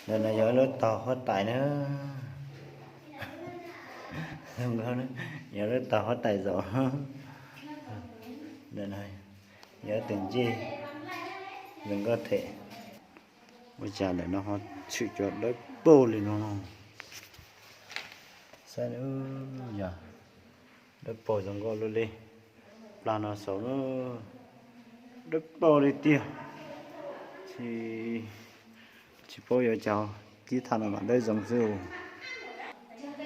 Ntawm no yog lub tog huab tais na. Yog lub tog huab tais zaum. Ntawm no yog tus ncej zoo nkauj thiab. Ua cas ntawm no ho tshwm cov dawb paug li no. Saib, yog dawb paug zoo nkauj luaj li. Plag no saud dawb paug li tiag. Tsis paub yuav cas, tib thaj no mas dawb zoo xwb.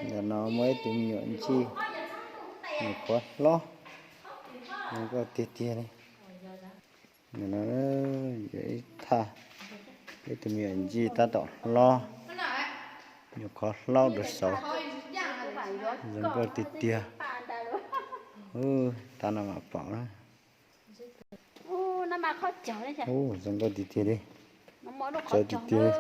Ntawm no muaj ib tug me nyuam ntsij, nyuam qhuav hlob, zoo nkauj tiag tiag li. Ntawm no yog ib thaj, ib tug me nyuam ntsij tab tom hlob, nyuam qhuav hlob rau saud, zoo nkauj tiag tiag. Tab no mam pom na. Zoo nkauj tiag tiag li. Txawv tiag tiag.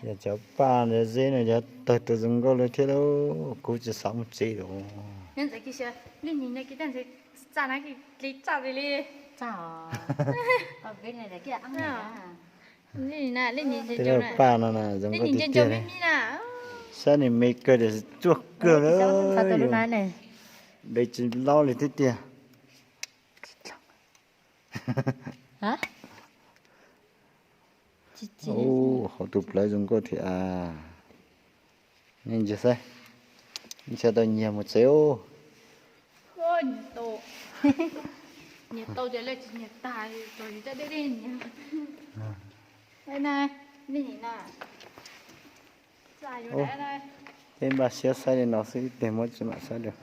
Yog cov paj ntawd zeb no yog tawg tau zoo nkauj li thiab lauj, kuv tsis xav mus tsev lawm. Tej lub paj no zoo nkauj tiag tiag li. Saib nws me kawg tias tsuag kawg li. Dej tsis laub li thiab tiag. Ub, hauv tus plawv zoo nkauj thiab. Nej ntsia saib, ntsia tau nyiag mus tsev ub. Ub, peb npaj siab saib li no xwb, ib pliag muab tsis mam saib dua.